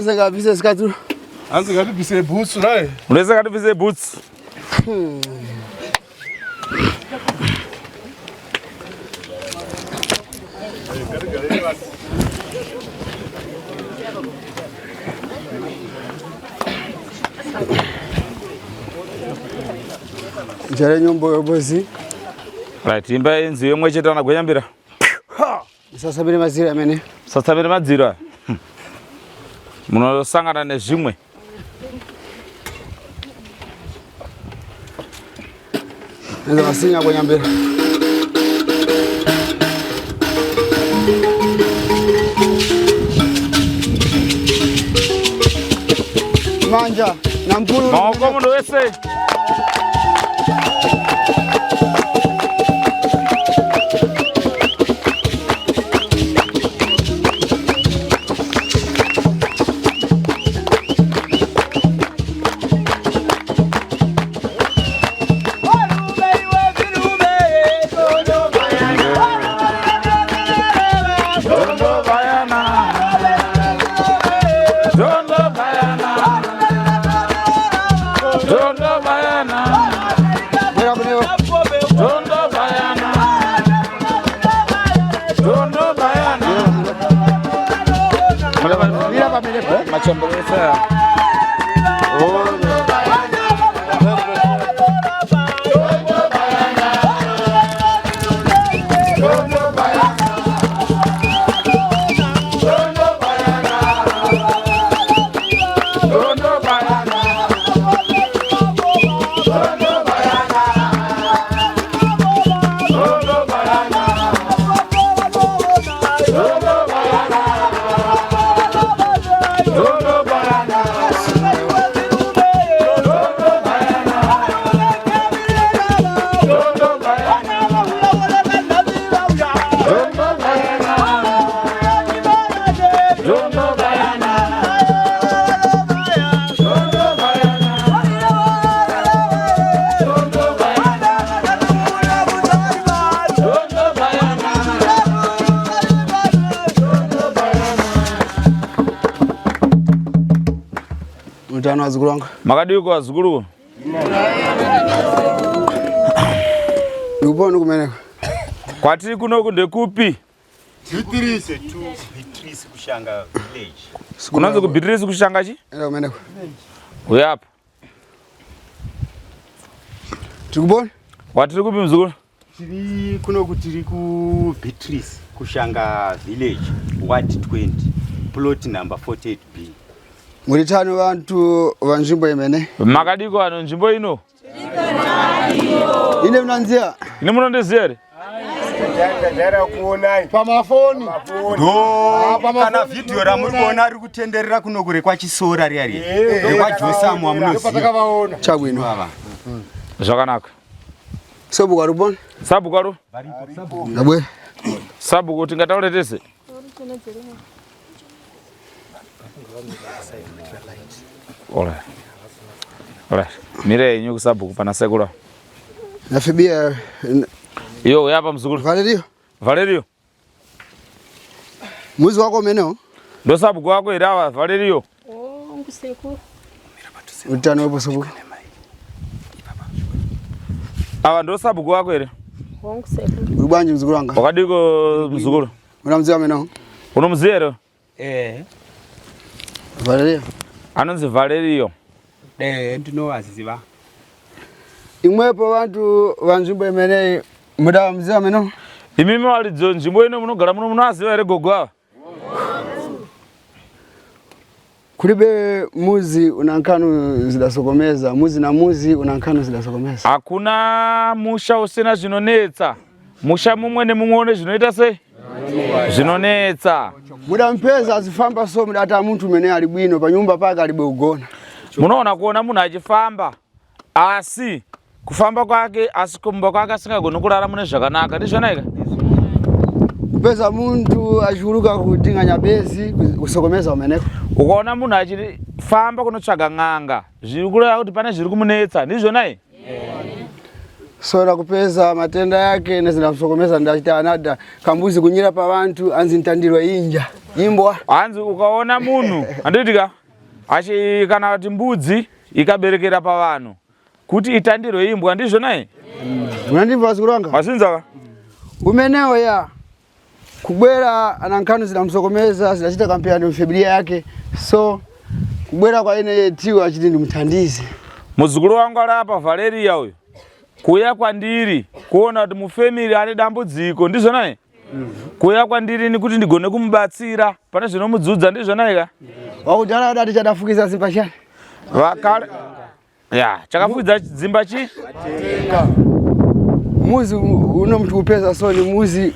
Wese ngabvise zikaturo. Hanzi ngatibvise bhutsu naye. Wese ngatibvise bhutsu. Njere nyumba yobozi. Right, imba inziyo imwe chete ana Gwenyambira. Musasabire madziro amene. Musasabire madziro aya. Munosangana nezvimwe. Neza masinya Gwenyambira. Manja na mpulu. Maoko munhu wese. Mutano wazukuru wangu. Makadii vazukuru? Ndikupona kumeneko. Kwatiri kunoku ndekupi? Beatrice to Beatrice Kushanga village. Kunonzi kuBeatrice Kushanga chi? Enda kumeneko. Uya apa. Tikupona? Watiri kupi muzukuru? Tiri kunoku tiri ku Beatrice Kushanga village ward 20 plot number 48B. Muri tano vantu vanzvimbo imene. Makadiko ano nzvimbo ino? Ine munanziya? Ine munondiziya here? Pamafoni. Ndo kana vhidhiyo ramuri kuona riri kutenderera kunoku rekwaChisora riya riya rekwaJosamu wamunoziva. Patakavaona. Chabwino. Ava. Zvakanaka. Sabhuku aripona? Sabhuku aro? Ndabwe. Sabhuku tingataure tese? Alright. Alright. Mire yenyu kusabhuku pana sekuru. Nafibia Iyo uya apa muzukuru. Valerio. Valerio. Muzi wako umenewo? Ndo sabhuku wako here ava Valerio? Oh, ngusekuru. Utano wepo sabhuku. Ava ndo sabhuku wako here? Hongu sekuru. Uri bwanji muzukuru wanga? Wakadiko muzukuru? Unamuziva amenewo? Unomuziva here? Eh, Valerio. Anonzi Valerio. eh, ndinovaziva. Imwepo vantu vanzvimbo imeneyi muda muziva amenewo? Imimi walidzo nzvimbo ino munogara muno munoaziva here gogo ava? Kulibe muzi una nkanu zidasokomeza, muzi na muzi una nkanu zidasokomeza. Hakuna musha usina zvinonetsa. Musha mumwe nemumwe une zvinoita sei? Zvinonetsa. Muda mpeza azifamba so mudata muntu umene ali bwino panyumba pake alibe ugona. Munoona kuona munhu achifamba asi kufamba kwake asi kumba kwake asingagoni kurara mune zvakanaka ndizvona ika? Kupeza muntu achiuluka kutinganya bezi kusokomeza umeneko. Ukaona munhu achifamba kunotsvaga n'anga zviri kureva kuti pane zviri kumunetsa ndizvona i? Sora kupeza matenda yake nezinakusokomeza ndachita anada kambuzi kunyira pa vantu anzi ntandirwa inja imbwa. Hanzi ukaona munhu handitika? Achi kana kuti mbudzi ikaberekera pavanhu kuti itandirwe imbwa ndizvo nai? Unandimva vazukuru vanga? Mazinza ka? Umenewo ya kubwera ana nkhanu zidamsokomeza zidachita kampiyano mfebilia yake so kubwera kwa ine tiwo achiti ndimuthandize. Muzukuru wangu ari apa Valeria uyu kuuya kwandiri kuona kuti mufamily ane dambudziko ndizvo nai? Kuuya kwandiri ni kuti ndigone kumubatsira pane zvinomudzudza ndizvo nai ka? Wakudhara wadati chadafukiza simba chani. Vakare ya chakafukidza dzimba chi Muzi uno mtu kupeza so ni muzi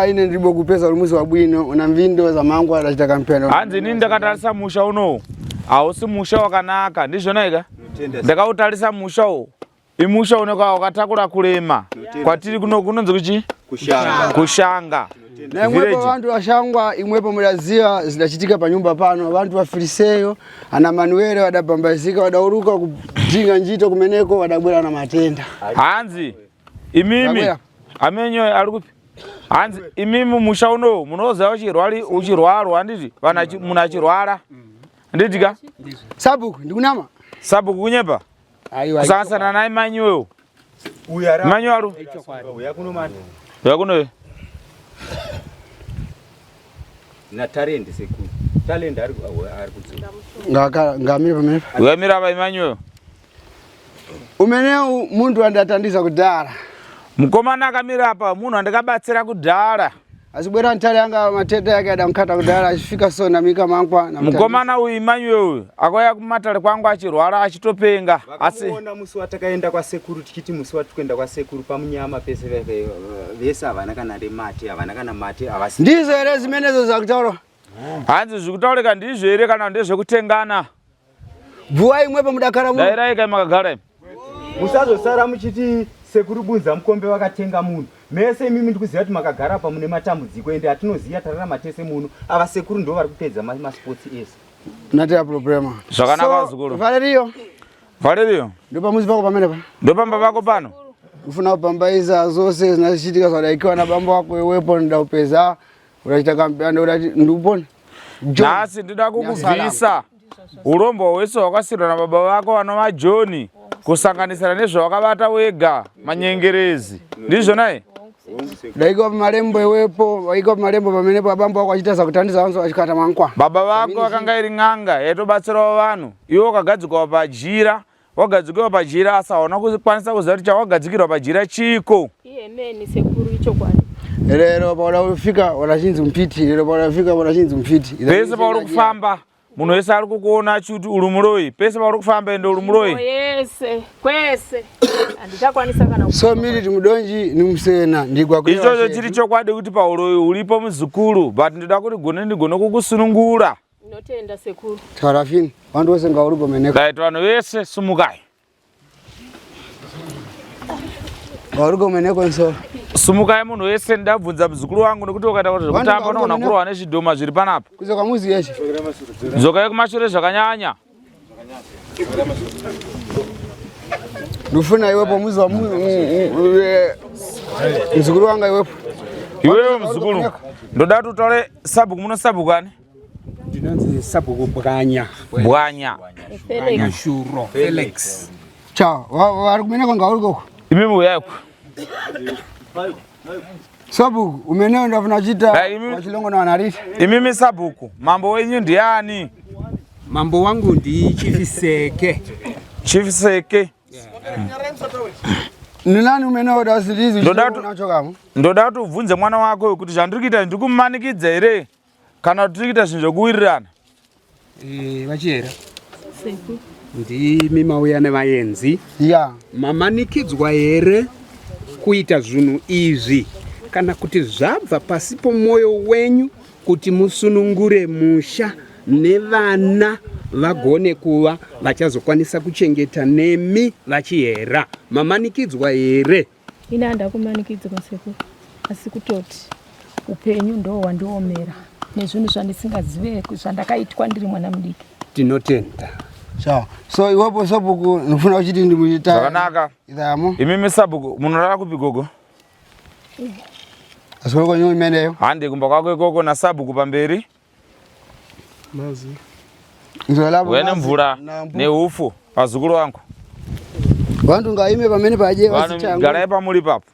ine ndiribo kupeza uri muzi wabwino una mvindo za mangu adachita kampiyano. Hanzi inini ndakatarisa musha unowu hausi musha wakanaka ndizvo nai ka? Ndakautarisa musha uwu imusha unenge wakatakura kurema kwatiri kuno kunonzi kuchi Kushanga. Kushanga. Na imwepo Village. vantu vashangwa imwepo mudaziva zidachitika panyumba pano vantu vafiriseyo ana Manuele vadabhambazika vadauruka kudhinga njito kumeneko vadabwera na matenda. Hanzi imimi Ndabwera. amenyo ari kupi? Hanzi imimi musha unowu munoziva uchirwarwa handiti vanhu munhu achirwara handiti ka? Sabhuku ndikunama. Sabhuku kunyepa? Aiwa. Kusanganisana naye Manuel. Uyu ari Manuel ari uya kuno mani. uya kuno Na talent sekuru. Talent ari ari kudzoka. Ngakara ngamire pamene. Uya mira apa Emmanuel. Umeneu muntu andatandiza kudhara. Mukomana akamira apa munhu andakabatsira kudhara. Azibwera ntale yanga matenda yake adamkata kudhara achifika so namika mangwa na Mukomana uyu Emmanuel uyu akauya kumatare kwangu achirwara achitopenga asi Vakamuona musi watakaenda kwasekuru tichiti musi watikuenda kwasekuru pamunyama pese vese havana kana remate havana kana mate havasi. Ndizo here zimenezo zakutaura. Hanzi zvikutaurika ndizvo here kana ndezvekutengana? Bvuwa imwepo mudakara muno. Dairai kai makagara imi. Musazosara muchiti sekuru Bunza mukombe vakatenga munhu. Mese imimi ndikuziva kuti makagara apa mune matambudziko ende atinoziva tararama tese muno. Ava sekuru ndo vari kupedza masports ese. Natea problema. Zvakanaka So, zukuru. Valerio. Valerio. Ndopamudzi pako pamene pa. Ndopamba pako pano. Ufuna kupambaiza zose zinachitika zvadaikiwa na bambo wako iwepo ndaupeza urachita kampiyano urati ndupona. Nhasi ndinoda kukubvisa urombo hwese hwakasirwa nababa vako vanova John kusanganisira nezvawakabata wega manyengerezi ndizvo nai? Daikiwa pamalembo iwepo waikiwa pamalembo pamenepo abambo wako achita zakuthandiza vanzo achikata mankwa. Baba vako vakanga iri n'anga yaitobatsirawo vanhu iwe wakagadzikwa pajira wagadzikirwa pajira asi hauna kukwanisa kuziva kuti chawagadzikirwa pajira chiko. Iye meni sekuru ichokwadi. Lero pauda kufika wanachinzi mpiti lero pauda kufika wanachinzi mpiti. Pese pauri kufamba munhu wese ari kukuona achiti uri muroyi pese pauri kufamba ende uri muroyi. Yese kwese handichakwanisa kana So miri timudonji ni musena ndigwa kulewa Ichocho chedu. chiri chokwadi kuti pauroyi uripo muzukuru but ndoda kuti gone ndigone kukusunungura. Ndinotenda sekuru. Tarafini vantu vose ngauripo meneko. Right vanhu vese sumukai. Ngauripo meneko nso. Sumukai munhu wese ndabvunza muzukuru wangu nekuti ukaita kuti zvekutamba unoona kurohwa nezvidhoma zviri panapa. Kudzoka muzi yeshe. Dzokai kumashure zvakanyanya. Ndufuna iwepo muzi wa muzukuru wanga iwepo. Iwewe muzukuru ndoda kuti utore sabhuku muno sabhuku ani? Ndinonzi sabhuku Bwanya. Bwanya. Felix. Shuro. Felix. Chao, vari kumeneko ngauri koko. Imimi uyai ku. Sabhuku umenewo ndafuna chita wachilongo na wanarita. Imimi sabhuku mambo wenyu ndiani? Mambo wangu ndi Chief Seke. Chief Seke. Ni nani umenewo dasirizi Ndoda unacho kamo? Ndoda kuti ubvunze mwana wako kuti zvandiri kuita ndiri kumumanikidza here kana kuti tiri kuita zvinhu zvekuwirirana? Vachihera. Sekuru. Ndimi mauya nevaenzi. Yeah. Mamanikidzwa here kuita zvinhu izvi kana kuti zvabva pasi pomwoyo wenyu kuti musunungure musha nevana vagone kuva vachazokwanisa kuchengeta nemi vachihera? Mamanikidzwa here? Ini handakumanikidzwa sekuru asi kutoti upenyu ndo hwandiomera nezvinhu zvandisingazive zvandakaitwa ndiri mwana mudiki. Tinotenda. Sawa. So iwepo sabhuku ndofuna uchiti ndimuita Zvakanaka. Idhamo. Imimi sabhuku munorara kupi gogo? Asoro kwenyu imeneyo. Hande kumba kwako ikoko na sabhuku pamberi. Mazi. Uya nemvura nehufu vazukuru vangu. Vantu ngaime pamene paje Vanhu garai pamuri papo.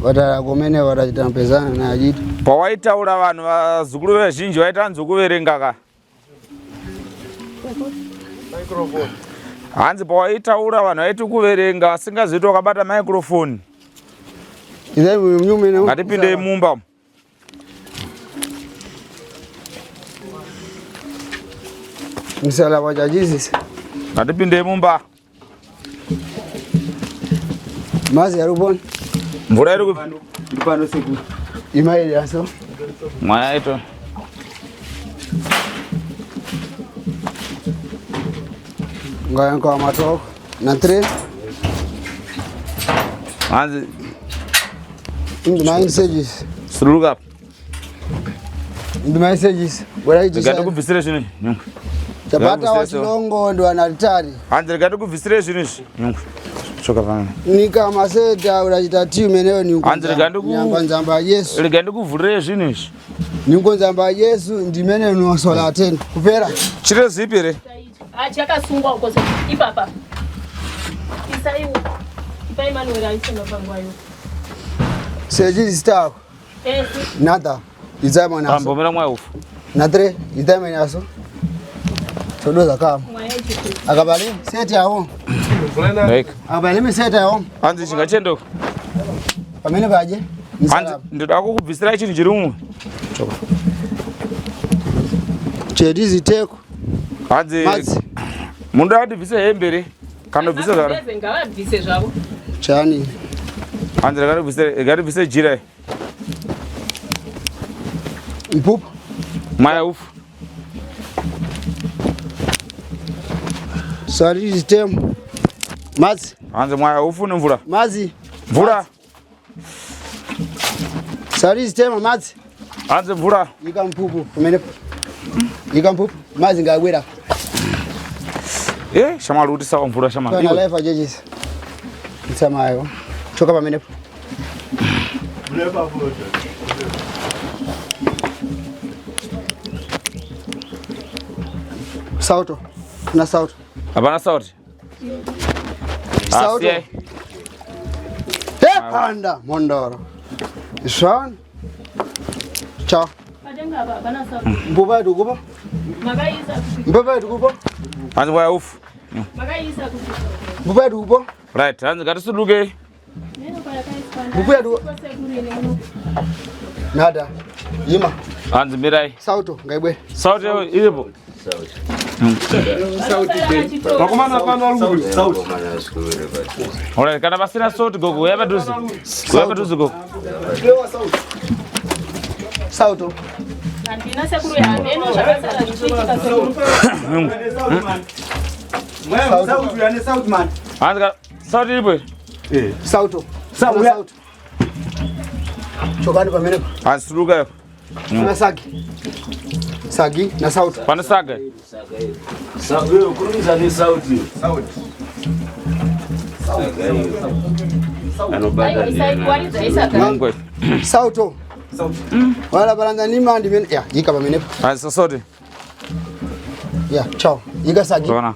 Vatara kumene vatachitambezana naachiti. Pawaitaura vanhu vazukuru vazhinji vaitanzi kuverenga ka. Hanzi pawaitaura vanhu vaiti kuverenga vasingazivi wakabata microphone. Ngatipindei mumba. Msalaba cha Jesus. Ngatipindei mumba. Mazi yarupona. Mvura iri kupi? Iri pano sekuru. Imaili yaso. Mwaya ito. Ngayanka matoko. Na 3. Hanzi In the nine stages. Look up. In the messages. Where I just. Ngatikubvisire zvinhu. Nyungu. Chabata wa chilongo ndo analitari. Hanzi rega tikubvisire zvinhu izvi. Nyungu. Choka pano. Nika maseta urachita tiu meneyo ni Hanzi rega ndiku Nyangwa nzamba Yesu. Rega ndikuvhurire zvinhu izvi. Nyungu nzamba Yesu ndimene unosola tena. Kupera. Chire zipi here? Achakasungwa uko ipapa. Isai ipa Emmanuel aise mapango ayo. Seji star. Eh. Nada. Izai mwana. Ambomera mwa ufu. Na 3 izai mwana so. Todoza kama. Akabali seti yawo. Like. Akabali miseta yawo. Hanzi chingachendo. Pamene paje. Hanzi ndoda kukubvisira chinhu chiri umwe. Chedi ziteko. Hanzi munoda kuti bvise hembe here? Kana bvise zvaro. Ngavabvise zvavo. Chani. Hanzi rega ndibvise jira. Mpupu. Mwaya ufu. Sari zitemo. Mazi. Hanzi mwaya ufu nemvura. Mazi. Mvura. Sari zitemo mazi. Hanzi mvura. Ika mpupu pamene. Ika mpupu. Mazi ngawira. Eh, shamwari kuti sawa mvura shamwari. Kana life judges. Msamayo. Choka pamene. Sauto. Kuna sauto. Hapana sauti. Sauto. Asiye. Hey, panda mondoro. Iswan. Chao. Patenga apa hapana sauti. Mbuba tukupo. Makaisa kuti. Mbuba tukupo. Hanzi mwaya ufu. Makaisa kuti. Mbuba tukupo. Right, hanzi ngatisuluke. Neno payakaiswa. Mbuya tu. Nada. Yima. Hanzi mirai. Sauto ngaibwe. Sauti iripo. Vakomana pano vari kupi? Sauti. Alright, kana pasina sauti gogo, uya padhuze. Uya padhuze gogo. Sauto. Handina sekuru hameno zvakasara zvichiitika sekuru. Sauti ane sauti man. Hanzi sauti iripo here? Eh. Sauto. Sauti. Chokani pamene. Hanzi suluka. Kuna sagi. Sagi na sauti. Pane saga. Kurumidza nesauti. Sauti. Aiwa isai kuwaridza isaga. Mangwe. Sauto. Wala balanda nima ndimene. Ya, yika pamene. Hanzi sauti. Ya, chao. Yika sagi. Tona.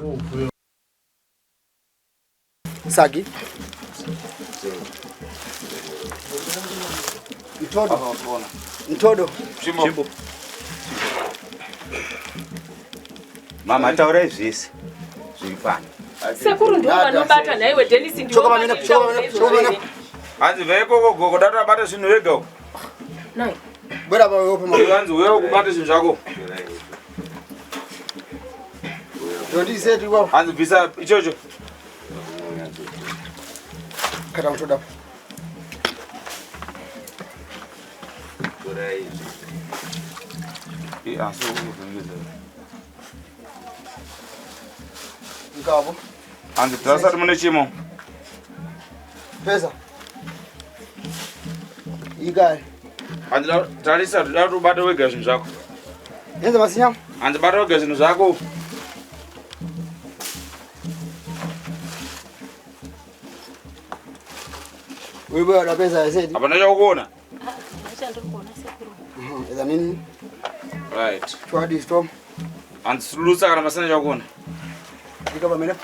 Sagi. Mtodo. Mtodo. Chimbo. Mama taurai zvese zviri pano. Sekuru ndivo vanobata nhaiwe Dennis ndivo. Choka pamene, choka pamene, choka pamene. Hanzi veikoko gogo data bata zvinhu vega uko. Nai. Bwera pa wewe pa. Hanzi wewe kubata zvinhu zvako. Ndodi seti kwa. Hanzi bvisa ichocho. Kata mtodo. Eh, asi ukuvhengedza. Ngabo. Hanzi tasati mune chimo. Pesa. Ikai. Hanzi tarisa toda kuti ubate wega zvinhu zvako. Yenza masinya. Hanzi bata wega zvinhu zvako. Wewe bwana pesa seti. Hapana chakuona. chandiri kuona sekuru. Idhamini. Right. Chwadi stop. Hanzi sulutsa kana pasina chakuona. Ika pamene.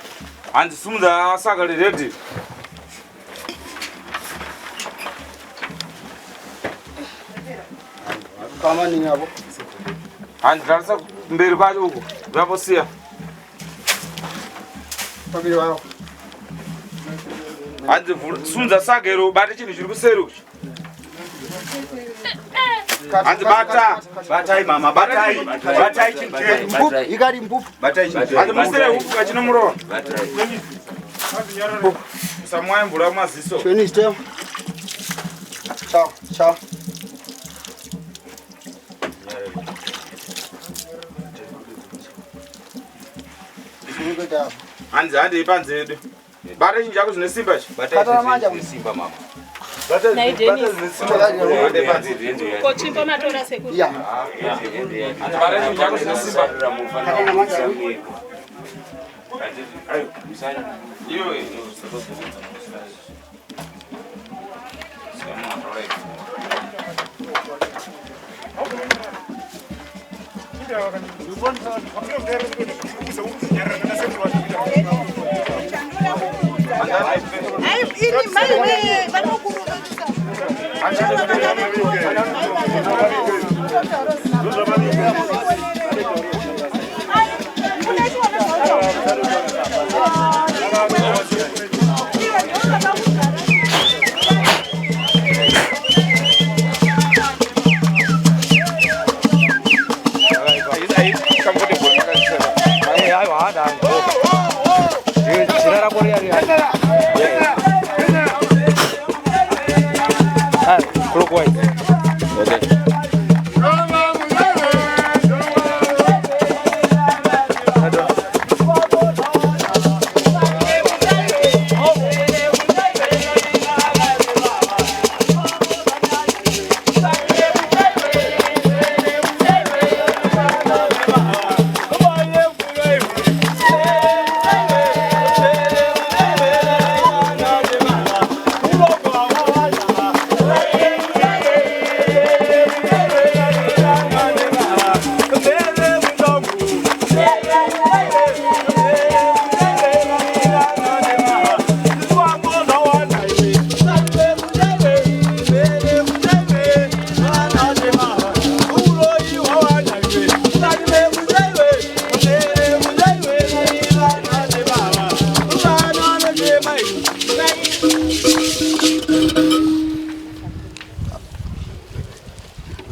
Hanzi simudza saka ready. Kama nini hapo? Hanzi tarisa mberi kwacho uko. Vaposiya. Pamberi wao. Hanzi simudza saka iro ubate chinhu chiri kuseri uchi. Hanzi bata. Batai mama, batai. Batai chinhu chenyu. Mpupu, ikari mpupu. Batai chinhu chenyu. Hanzi musere huku kachinomurowa. Usamwaye mvura mumaziso. Chweni step. Ciao, ciao. Hanzi handei panze yedu. Bata chinhu chako zvine simba ichi. Batai Katara manja. zvine simba mama. Nai Dennis. Handei panze. Ko tsvimbo matora sekuru. Yeah. Hanzi bata chinhu chako zvine simba. Katara manja. Iwe.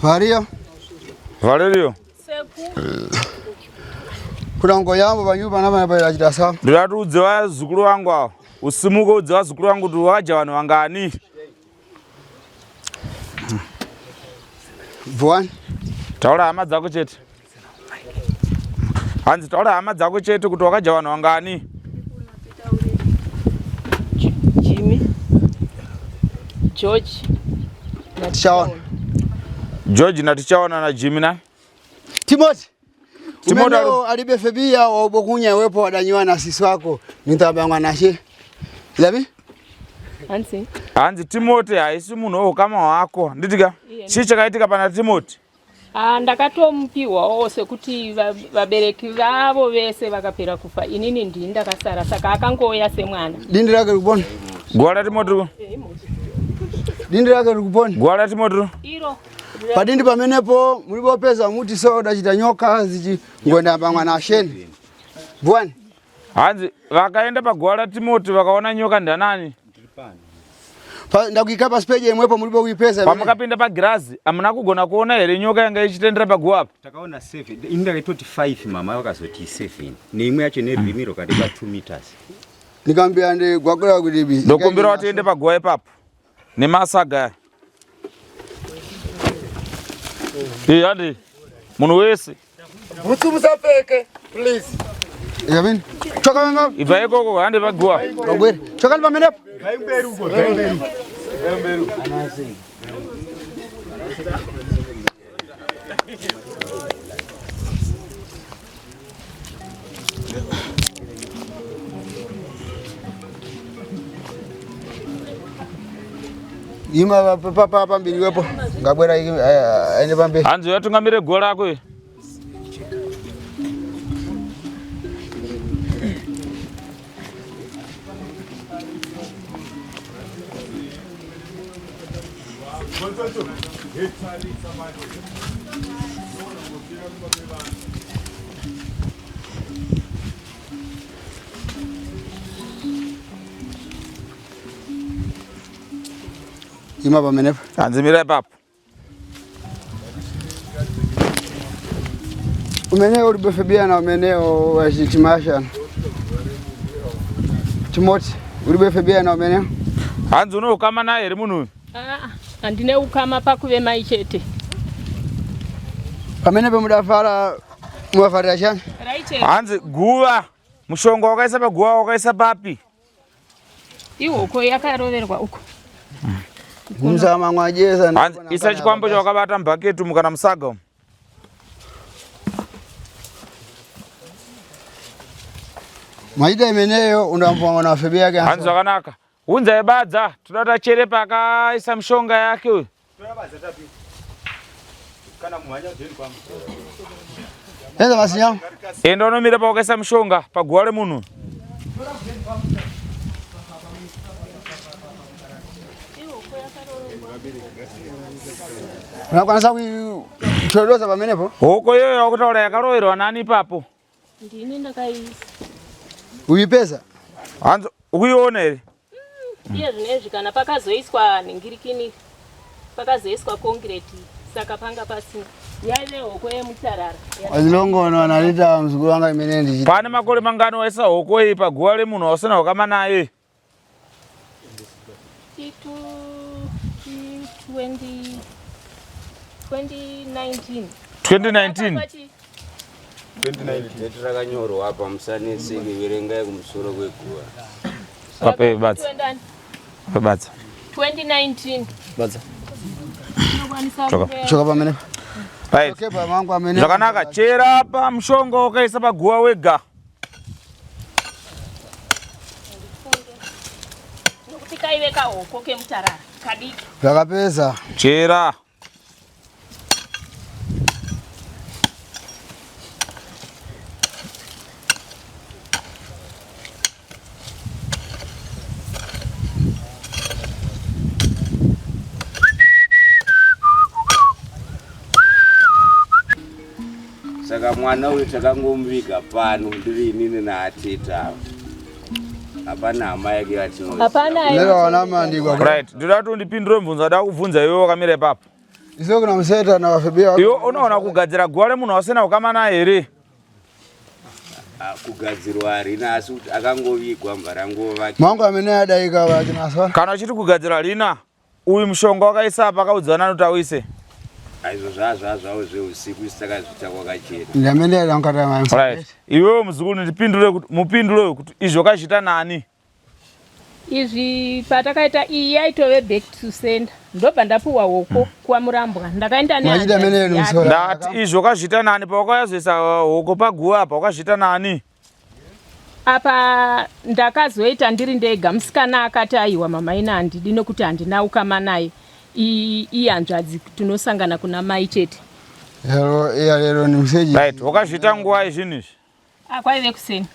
Vario. Valerio. Sekuru. Kudango yambo banyuba nabana bayachita sa. Ndoda kuti udze vazukuru vangu ava. Usimuke udze vazukuru vangu kuti wakadya vanhu vangani. Bvuani. Taura hama dzako chete. Hanzi taura hama dzako chete kuti wakadya vanhu vangani. Jimmy. George. Tichaona. George na tichaona na Jimmy na Timothy. Timothy Umeneo alibe febia waobokunya wepo wadanyiwa na sisi wako nitabangwa nashe. Labi? Hanzi. Hanzi Timothy haisi munhu weukama hwako. Nditika chii chakaitika pana Timothy? Ah, ndakatomupiwawo sekuti vabereki vavo vese vakapera kufa inini ndini ndakasara saka akangouya semwana. Dindi rake rikupona. Guwa raTimothy. Dindi rake rikupona. Guwa raTimothy. Iro. Padindi pamenepo mulipopeza muti so dachita nyoka zichi ngwenda pamwe na sheni. Bwani. Hanzi vakaenda paguwa raTimothy vakaona nyoka ndanani? Ndakuika pasi peje imwepo mulipo kuipeza. Pamakapinda pagirazi hamuna kugona kuona here nyoka yanga ichitendera paguwa apa? Takaona 7, ini ndakaitoti 5 mama vakazoti 7. Neimwe yacho nerwimi rwakareba 2 meters. Nikambia ndi gwakura kuti bi. Ndokumbira kuti tiende paguwa ipapo. Nemasaga aya. Eh, handi. Munhu wese. Bhutsu musapfeke, please. Yabini. Choka wanga. Ibva ikoko handi paguwa. Ngwere. Choka pamenepo. Ima papa pamberi wepo. Ngabwera aende pamberi. Hanzi uyatungamire guva rako iwe. Ima pamenepo. Hanzi mira ipapo. Umeneo ulibefebia na umeneo wachimasha. Timoti ulibefebia na umeneo. Hanzi une ukama naye here munhu uyu? Ah, handine ukama pakuve mai chete. Pamene pemudafara muvafarira chani? Hanzi guva mushonga wakaisa paguva wakaisa papi? Ihoko yakaroverwa uko. Musama mwajeza. Hanzi isa chikwambo chawakabata mubhaketi umu kana musaga umu. Maita imeneyo undamvwa na febi yake. Hanzi zvakanaka. Unzai badza toda kuti achere paakaisa mishonga yake uyu. Enda masinyama. Enda unomira pawakaisa mishonga paguva remunhu. Unakwanisa kuitodoza pamenepo? Hoko iyoyo wakutaura yakaroverwa nani ipapo? Ndini ndakaisa. Uipesa? Hanzi ukuiona here? Iye zvinezvi kana pakazoiswa nhingirikini pakazoiswa kongireti saka panga pasina. Yaive hoko yemutarara. Wazilongono analita mzukuru wanga imene ndichita. Pane makore mangani waisa hoko iyi paguva remunhu wausina ukama naye? Titu 20 2019. 2019. Date rakanyorwa apa musanetseke verengai kumusoro kweguva. Pape badza. Pape badza. 2019. Badza. Choka. Choka pamene. Right. Okay, pamangu amene. Zvakanaka chera pa mushonga wakaisa paguva wega. Nokuti kaive kahoko kemutarara kadiki. Zvakapedza. Chera. Saka mwana uyu takangomuviga pano ndiri inini naatete ava. Hapana hama yake yatinoziva. Hapana. Lero wana mandikwa. Right. Ndoda kuti undipindure mubvunzo wada kubvunza iwe wakamira ipapo. Iso kuna museta na wafebia. Iwe unoona kugadzira guva remunhu wasina ukama naye here? Ah, kugadzirwa harina asi kuti akangovigwa mva rangova Mangu amene adaika vachinaswa. Kana uchiti kugadzira harina, uyu mushonga wakaisa apa akaudzwa nani kuti auise? Aizvo zvazva zvavo zveusiku isu takazviita kwakachena. Ndamene adankata mama. Right. Iwewe muzukuru ndipindure kuti mupindure kuti izvi wakazviita nani? Izvi patakaita iyi yaitove back to sender. Ndobva ndapuwa hoko kwaMurambwa. Ndakaenda Maita nehanzvadzi mene yake. musora. Ndati izvi wakazviita nani pawakazoisa hoko paguva apa wakazviita nani? Apa ndakazoita ndiri ndega musikana akati aiwa mama ina handidi nekuti handina ukama naye. Ihanzvadzi tinosangana kuna mai chete. Lero iya lero ni mseji. Right, wakazviita nguva izvinhu izvi? Ah, kwaive kuseni.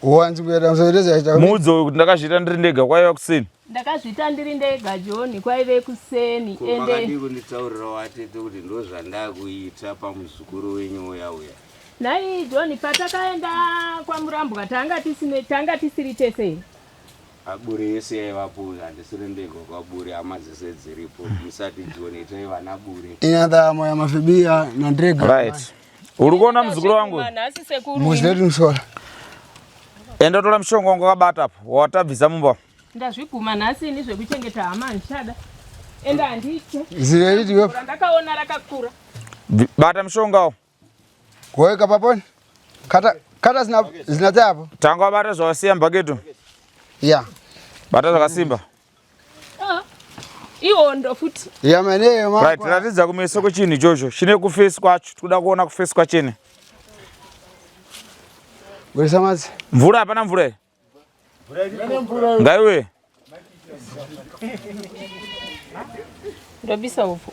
Wanzi kuita msoiteza aita. Muudze uyu kuti ndakazviita ndiri ndega kwaiva kuseni. Ndakazviita ndiri ndega John kwaive kuseni Ko ende makadii kunditaurirawo atete kuti ndozvandakuita pamuzukuru wenyu uya uya. Nhai John patakaenda kwaMurambwa tanga tisine tanga tisiri tese here? Abure yese yaivapo handisiri ndega kwabure hama dzese dziripo musati John itai vana bure. Inadha moya mafebia na ndrega. Right. Uri kuona muzukuru wangu? Nhasi sekuru. Muzileti musora. Enda tora mushonga wangu wakabata apo watabvisa mumba. Ndazviguma nhasi ini zvekuchengeta hama handichada. Enda handitye. Zileti wepo. Randakaona rakakura. Bata mushonga uwo. Kuweka paponi. Kata kata zina zina hapo. Tanga wabata zvawasiya mubhaketi. Yeah. Bata zvakasimba. Ah. Ihondo futi. Yeah maneyo Right, ratidza kumeso kwechinhu ichocho. Chine kufesi kwacho. Tikuda kuona kufesi kwachene. Burisa madzi. Mvura hapana mvura here? Ngaiwe. Ndobisa upfu.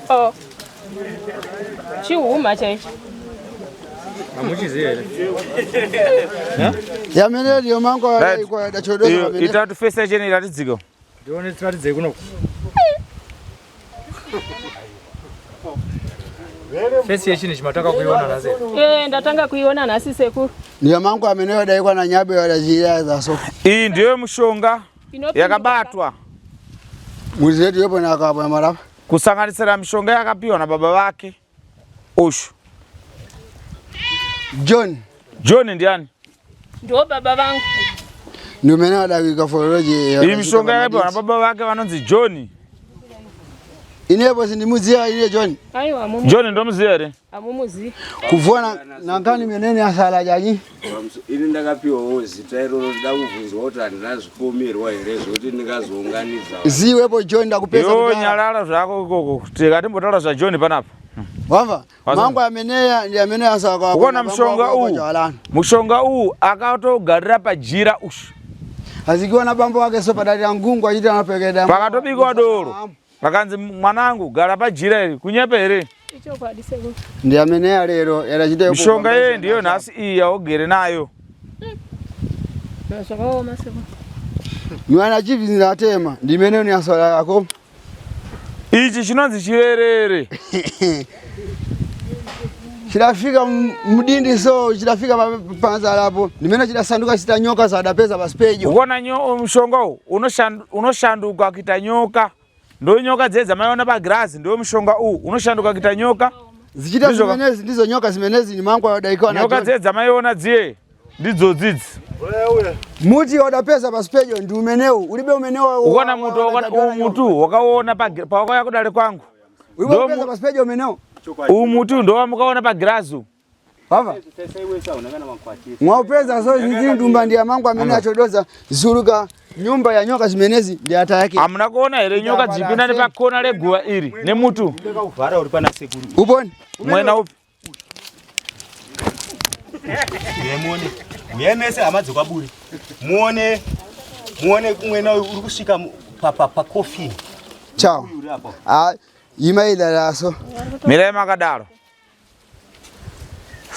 Oh. Chihuma chaicho. Hamuchiziva here? Yamene ndiyo mangu Right. kwa dachodoza Iyo, pamene. Itatu fesa chene iratidzika. Ndione tiratidzei kuno. Fesi yechinhu chimatanga kuiona nhasi. Eh, ndatanga kuiona nhasi sekuru. Ndiyo mangu amene wadaikwa na nyabe wadachira zaso. Iyi ndiyo mushonga Inopindika. yakabatwa Muzi yetu yopo na akapa marapa. kusanganisira mishonga yakapiwa nababa vake Osho. John John ndiani? Ndiwo baba vangu. ndiyo mene wadaika foroloji. Iyi mishonga yakapiwa nababa vake vanonzi John. Inepo sindimuziya ine John. Aiwa amumu John ndomuziva here? amumuzi. Kuvona nankani menene asala jaji. Ini ndakapiwawo zita iroro ndida kubvunzwa kuti handina zvipomerwa here zvekuti ndingazounganidza Ziwepo John ndakupeza Yo kudhara. nyarara zvako ikoko. Tikatimbotaura zvaJohn panapa. Wamva? Wazwa. Mangu ameneya ndi amene asala kwa. Ukuona mushonga uwu? Mushonga uwu akatogarira pajira ushu. Azikiwa na bambo wake so padali ya ngungu achiti anapekeda. Pakatobikwa doro. Pakanzi mwanangu gara pajira iri kunyepa here? Ichokwadi sekuru. Ndi ameneya lero yadachita Mishonga yeye ndiyo nhasi iyi yaugere nayo. Zvakaoma sekuru. Mwana chivi zinatema ndi mene ni asala yako. Ichi chinonzi chiverere. Chidafika mudindi so chidafika panzala apo ndimene chidasanduka chita nyoka zadapeza pasipejo. Ukuona mushonga uwu unoshanduka kuita nyoka. Ndo nyoka dziye dzamaiona pagirazi ndo mushonga uwu unoshanduka kuita nyoka. Zichita Ndizvo ka- zimenezi ndizo nyoka zimenezi ni mangu wadaikawa na Nyoka John. dziye dzamaiona dziye ndidzo dzidzi. Muti wadapeza pasipejo ndi umenewu ulibe umenewu. Ukuona mutu uwu mutu wakaona pawakauya kudare kwangu. Ulibe ndo upeza pasipejo umenewu. Uwu mutu ndo wamukaona pagirazi uwu. Baba. Mwaupeza so zizini ndumba ndi amangu amene achodoza zuluka nyumba ya nyoka zimenezi ndi ata yake. Hamuna kuona here nyoka dzipinda nepakona reguva iri nemutu Ndakauvhara uri pana sekuru. Uponi? mwena upi? Muone. Uyai mese hama dzekwaburi. Muone muone mwena uyu uri kusvika pa pa pa coffin. Ciao. Uri apa. Ah, imaila laso. Mirai makadaro.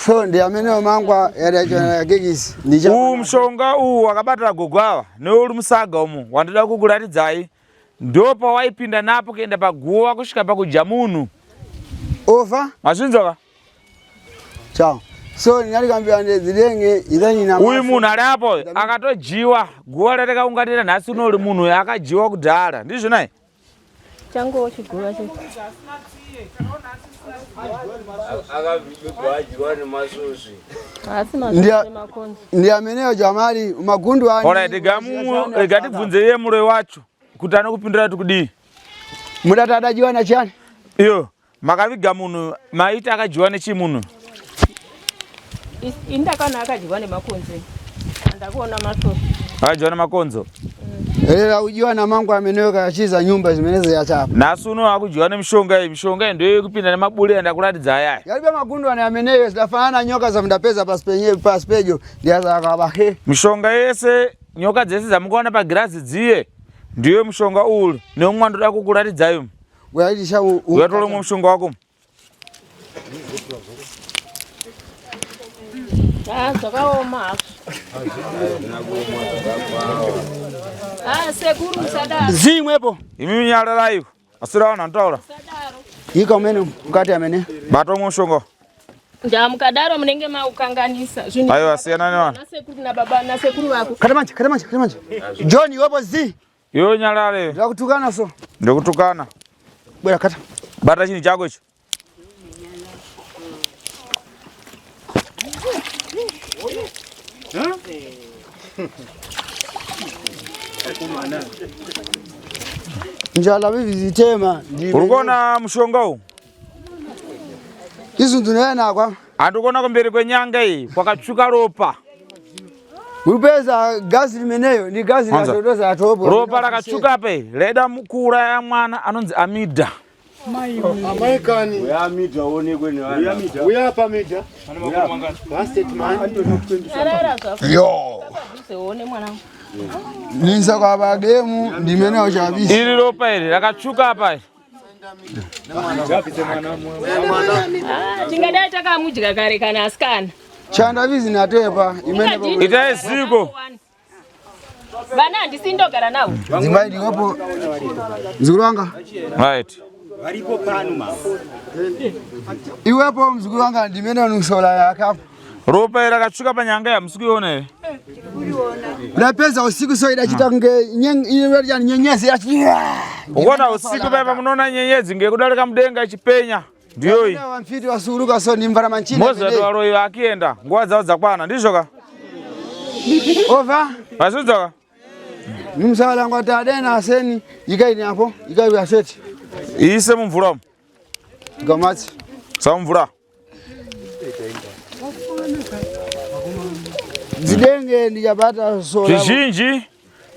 So ndi amene mangwa yadachona kekisi. Ndicha. Uwu mushonga uwu wakabatira gogo ava neuri musaga umu wandoda kukuratidzai ndo pawaipinda napo kuenda paguva kusvika pakudya munhu. Over. Mazvinzwa ka? Ciao. So ndinalikambira ndizilenge idhani na Uyu munhu ari apo akatojiwa guva ratakaunganira nhasi unori munhu uyu akajiwa kudhara ndizvo nai? Changowo chiguva checho. Akabikwa adyiwa nemasvosve. Haasi Ndiya- mazvo makonzo. Ndi ameneyo jamali magundu ani. Alright, rega tibvunze iye muroi wacho kuti anokupindura kuti kudii. Mudati adajiwa na chani? Iyo makaviga munhu maiti akadyiwa nechimunhu. Ini ndakaona akadyiwa nemakonzo. Ndakuona masvosve. Akadyiwa nemakonzo. Elera ujiwa na mangu ameneyo kachiza nyumba zimenezi yachapa. Nhasi uno akudyiwa nemishonga iyi mishonga iyi ndoyekupinda nemaburi andakuratidza ayaya. Yalibe magundu ani ameneyo zidafanana nyoka za mndapeza pasipenye pasipejo ndiyazakaba he. Mishonga yese nyoka dzese dzamukaona pagirazi dziye ndiyo mushonga uri neumwe wandoda kukuratidzai umu. Uyaitisha Uyatore umwe mushonga wako. Ah, zvakaoma hazvo. Ah, sekuru musadaro. Zimwepo. Imi nyararaiko. Asira vanhu vanotaura. Musadaro. Ika umene mukati amene. Bata umwe mushonga. Nda mukadaro munenge maukanganisa. Zvinhu Aiwa siyana nevanhu. nasekuru nababa nasekuru vako. Kata manje, kata manje, kata manje. John iwepo zi. Iwe nyarare. Ndakutukana so. Ndikutukana. Bwera kata. Bata chinhu chako icho. Njala vivi zitema. Uri kuona mushonga uwu? Isu ndinoena kwa. Handikuona kumberi kwenyanga iyi kwakatsvuka ropa. Urupeza gazi limeneyo ni gazi la Anza. dodoza atopo. Ropa rakatsvuka apa iri raida kuuraya mwana anonzi Amida. Amai kani. Uya Amida aonekwe nevanhu. Uya apa Amida. Bastard man. Arara zvako. Yo. Padhuze uone mwanangu. Ninsa kwa bagemu ndimene ochabisa. Iri ropa iri rakatsvuka apa iri. Ah, tingadai takamudya kare kana asikana. Chandavizi natepa imene Ingadini Itai ziko. Vana handisi ndogara navo. Dzimai ndikopo. Mzukuru wanga. Right. Varipo pano mama. Iwepo mzukuru wanga ndimene unusola yakapo. Ropa iri rakatsvuka panyanga yamusi kuiona here? Ndapedza usiku so idachita kunge nyenyezi yachi. Ukuona usiku paipa munoona nyenyedzi ngekudarika mudenga ichipenya. Ndiyoyi. Wamfiti wasuruka so nimvara manchina. Mozati varoyi vakienda nguva dzavo dzakwana ndizvo ka? Over. Vazvinzwa ka? Nimsala ngwati adena aseni ikaini apo ikai aseti. Iise mumvura umu. Gamatsi. Sa mumvura. Dzidenge ndichabata so. Zvizhinji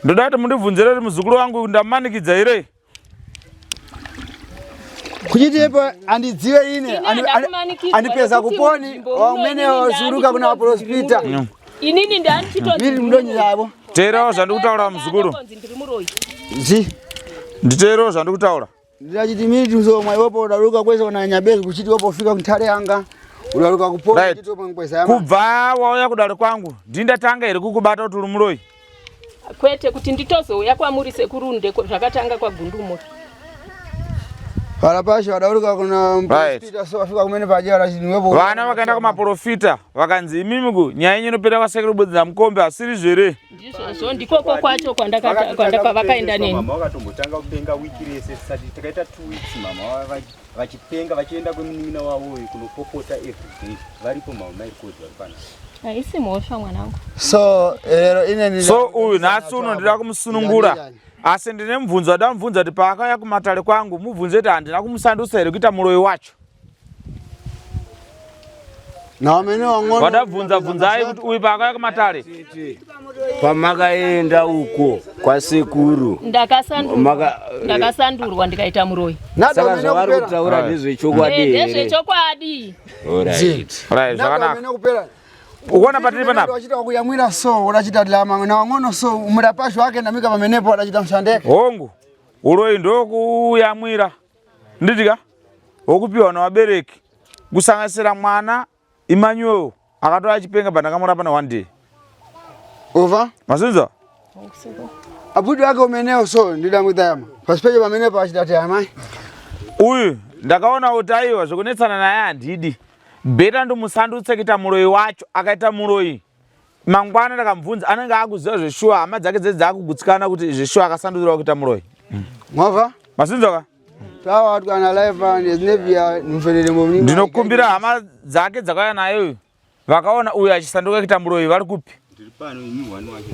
ndoda kuti mundibvunzire kuti muzukuru wangu ndamanikidza here? Kuchitipo andidziwe ine Ini handakumanikidzwa andipeza nekuti kuponi munzvimbo muno wamene inini wasuruka kuna prospita. Inini ndandichitonzi Miri mudonyi yavo. Teerawo zvandikutaura muzukuru. ndiri muroyi. Zi. Nditeerawo zvandikutaura. Ndachiti miri tumsoma iwepo udaruka kwese kuna nyabezi kuchiti iwepo ufika kuntare yanga. Udaruka kuponi Right. kuchiti iwepo ngweza yama. Kubva wauya kudare kwangu ndindatanga here kukubata kuti uri muroyi? Kwete kuti nditozouya kwamuri sekuru ndeko zvakatanga kwagundumura. Para pasho wadaruka kuna Right. prospita so afika kumene paje arachiti iwepo. Vana vakaenda kumaprofita vakanzi imimi ku nyaya yenyu inopera kwasekuru Budza Mukombe asiri zvere. Ndizvozvo ndikoko kwacho kwandakata- kwandaka vakaenda neni. Mama vakatombotanga kupenga wiki rese tisati takaita 2 weeks mama vachipenga vachienda kwemunin'ina wavo uyu kunopopota everyday varipo mama mairikodzi vari panapa. Haisi mhosva mwanangu. So lero ine ndida- So uyu nhasi uno ndida kumusunungura. Asi ndine mubvunzo wada mubvunza kuti paakauya kumatare kwangu mubvunze kuti handina kumusandutsa here kuita muroyi wacho. Na wamene wang'ono. Wadabvunza bvunzai kuti uyu paakauya kumatare. Pamakaenda uko kwasekuru Ndakasandurwa. Ndakasandurwa ndikaita muroyi. saka zvavari kutaura ndezvechokwadi Eh, here? Ndezvechokwadi. Alright. Right, zvakanaka. Amene kupera. Ukuona patiri panapa? Wachita kuyamwira so udachita lama na wang'ono so murapasho wake ndamika pamenepo adachita mshandeke. Hongu, uroyi ndokuyamwira. Nditika wokupiwa nevabereki kusanganisira mwana Emmanuel akatouya achipenga pandakamurapa na one day. Over. Mazinza? Abudu wake umeneo so ndidamwita yama. Pasipeje pamenepo achita ti amai. Uyu ndakaona kuti aiwa zvekunetsana naye handidi. Bheta ndomusandutse kuita muroyi wacho akaita muroyi. Mangwana ndakamubvunza anenge akuziva zveshuwa hama dzake dzedzi dzakugutsikana kuti zveshuwa akasandurwa kuita muroyi. Mwava? Mazinza ka? Tawa tukana live nezinevia mfelele mumni. Ndinokumbira hama dzake dzakauya naye uyu vakaona uyu achisanduka kuita muroyi vari kupi? Ndiri pano ini one wacho.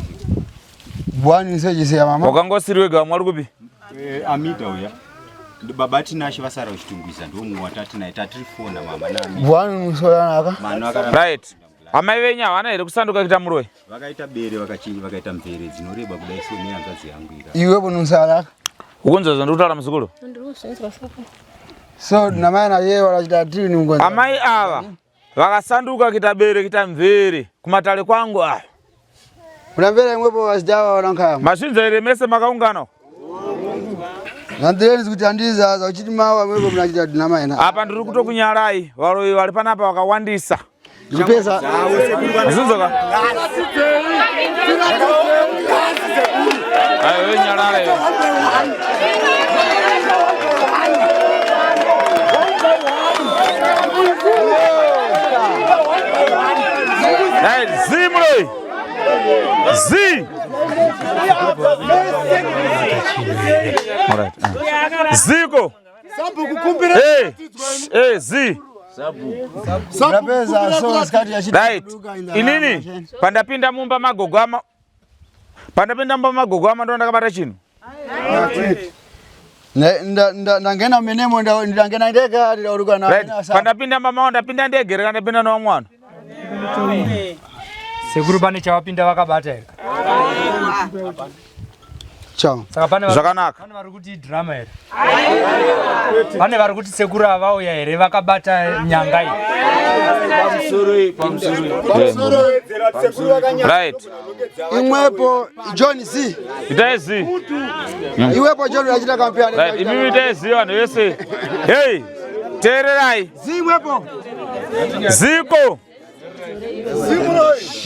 Bwani sejise ya mama. Wakangosiri wega vamwe vari kupi? Amida uya. Baba Tinashe vasara vachitungwiza ndomumwe watati naye tatiri fona mama naAmida. Bwani musola naka. Mano akaramba. Right. Amai venyu havana here kusanduka kuita muroyi? Vakaita bere vakachinja vakaita mvere dzinoreba kudai so nehanzvadzi yangu ika. Iwe bunusala. Ukunzwa zvandikutaura muzukuru? Ndiri kuzvinzwa sekuru. So namai na yeye wanachita tiri ni mgonjwa. Amai ava vakasanduka kuita bere kuita mvere kumatare kwangu ava. Kuna mvere imwepo wasijawa wanankaya. Mazvinzwa here mese makaungana? Nandireni kuti andiza za uchiti mawa mwepo mnachita namai na. Apa ndiri kutokunyarai varoyi vari panapa vakawandisa. Ndipesa. Mazvinzwa ka? Aiwa nyarara iwe. Right, Z muroyi. Z. Alright. Ziko. Hey, hey, Z. Ndapeza so sikati yachita. Right. Inini pandapinda mumba magogo ama pandapinda mumba magogo ama ndo ndakabata chinhu. Ndangena menemo ndangena ndega ndauruka na. Right. Pandapinda mumba mawo ndapinda ndege reka ndapinda nowamwe vanhu. Sekuru pane chavapinda vakabata here? Ciao. Saka pane Zvakanaka. Pane vari kuti drama here? Pane vari kuti sekuru avauya here vakabata nyanga iyi? Pamusoro, pamusoro. Right. Imwepo John C. Itai Z. Iwepo John achita kampeni. Right, imimi itai Z vanhu vese. Hey, teererai. Z imwepo. Ziko.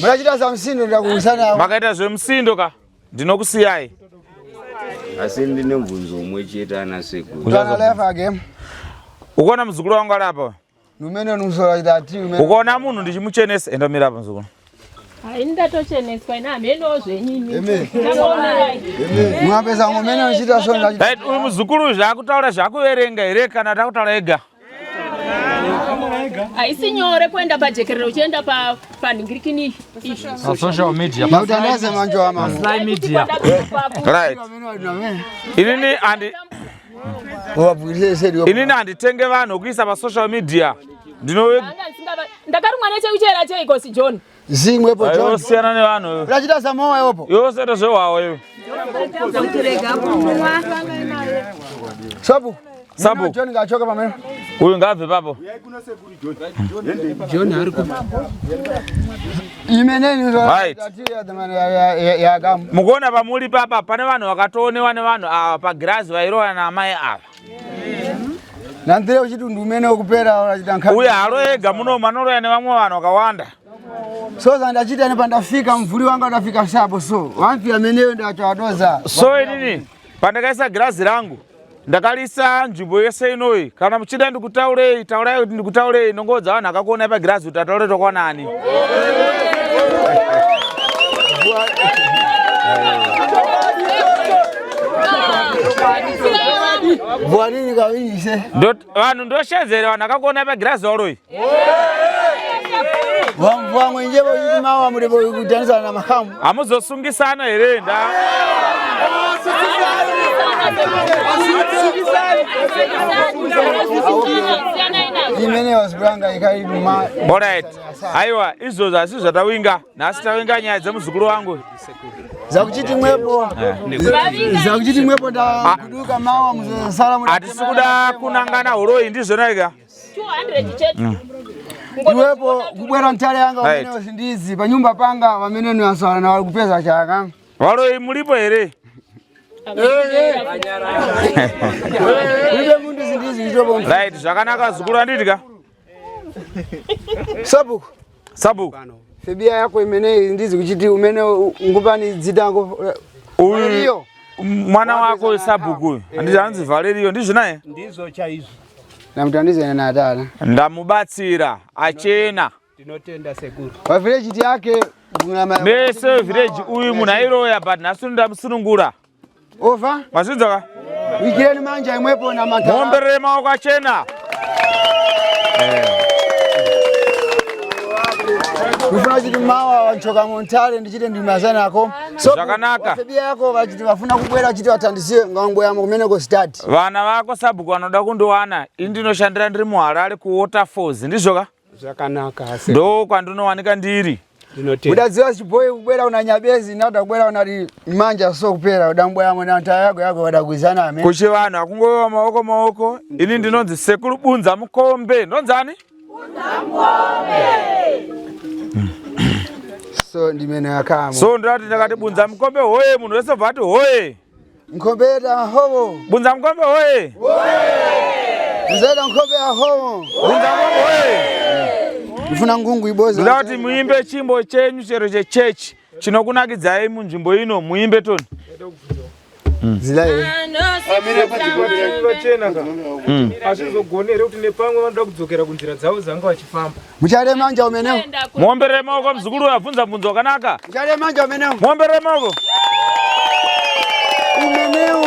Murachita za msindo ndakuusana. Makaita zvemusindo ka. Ndinokusiyai. Asi ndine mubvunzo umwe chete ana sekuru. Tana left again. Ukaona muzukuru wangu ari apa. Numene nusora chita ati umene. Ukaona munhu ndichimuchenesa enda mira apa muzukuru. Hai ndatocheneswa ina hameno zvenyini. Amen. Ndakuonerai. Mwapesa ngomene uchita so ndachita. Right, uyu muzukuru zvaakutaura zvakuverenga here kana takutaura ega? Haisi nyore kuenda pajekerere uchienda panhingirikini izvi. Pa social media. Makutandaza manjo ama. Sly media. Right. Inini andi Inini handitenge vanhu kuisa pa social media. Ndinowe Ndakarumwa nechekuchera cheiko si John. Zimwepo John. Yosiyana nevanhu. Urachita samowa iwopo. Yosiyana zvewawo iwe. Sabu. Sabu. John ngachoka pamene. Uyu ngaabve papo. John ari ku Imeneni Right. ya gamu. Mukuona pamuri papa pane vanhu vakatoonewa nevanhu ava pagirazi vairoya naamai ava. Nandire uchiti ndumene ukupera urachita nkhani. Uye haro ega muno manoroya nevamwe vanhu vakawanda. So zandachita nepandafika mvuri wanga ndafika sapo so. Wamfika meneyo ndachawadoza. So inini pandakaisa girazi rangu ndakalisa nzvimbo yese inoyi kana muchida ndikutaurei taurai kuti ndikutaurei nongodza vanhu akakuonai pagirazi kuti ataure tokwanani. Bwanini kawinise. Vanhu ndoshedzere vanhu akakuonai pagirazi varoyi. Wamvua mwenjevo yuti mawa muripo kutanisa na makamu. Hamuzosungisana here nda? Imene wasibulanga ikali ma. Alright. Aiwa izvozvo asi zvatawinga. Nhasi tawinga nyaya dzemuzukuru wangu. Zakuchiti mwepo. Zakuchiti mwepo ndakuduka mawa muzosala mu. Hatisi kuda kunangana huroyi ndizvona ika. 200 chete. Iwepo kubwera ntale yanga Right. wamene wasindizi panyumba panga wamene niwasala na walikupeza chaka. Varoyi mulipo here? Kulibe muntu sindizi chitopo. Right, zvakanaka zukuru anditi ka. Sabuku. Sabuku. Febia yako imene ndizi kuchiti umene ngupani dzitango. Uyu mwana wako sabhuku uyu. Handiti anonzi Valerio ndizvo naye? Ndizvo chaizvo. Namutandizana na atala. Ndamubatsira achena. Tinotenda sekuru. Pa village yake Mese village uyu munhu airoya but nhasi ndamusunungura. Ova? Mazvinzwa ka? Wikireni manja imwepo na mantara. Muomberere maoko achena. Ndifuna chiti mawa wanchoka muntale ndichite ndimazana ako. So Zvakanaka. Febia yako vachiti vafuna kubwera chiti watandisiwe ngangoyamo kumene ko start. Vana vako sabhuku vanoda kundiwana ini ndinoshandira ndiri muHarare kuWaterfalls ndizvo ka? Zvakanaka sekuru. Ndo kwandinowanika ndiri. Ndinotenda. Udadziwa chiboyi kubwera una nyabezi nada kubwera una manja so kupera udambweyamo na ntaya yako yako wadagwizana ame. Kuchivanhu hakungowa maoko maoko. Ini ndinonzi Sekuru Bunza Mukombe. Ndonzani? So ndimene yakamo. So ndinoti ndakati Bunza Mukombe hoye munhu wese obva ati hoye. Nkombeta hovo. Bunza Mukombe hoye. Nzeda nkombe ya hovo. Bunza Mukombe hoye. Ndifuna ngungu iboza. Ndoda kuti muimbe chimbo chenyu chero chechechi chinokunakidzai munzvimbo ino muimbe toni. Zilai. Vachena ka. Hazvizogoni here kuti nepamwe vanoda kudzokera kunzira dzavo dzanga vachifamba. Muchare manja umeneo. Muomberere maoko muzukuru uyu abvunza mubvunzo wakanaka. Muchare manja umeneo. Muomberere maoko. Umeneo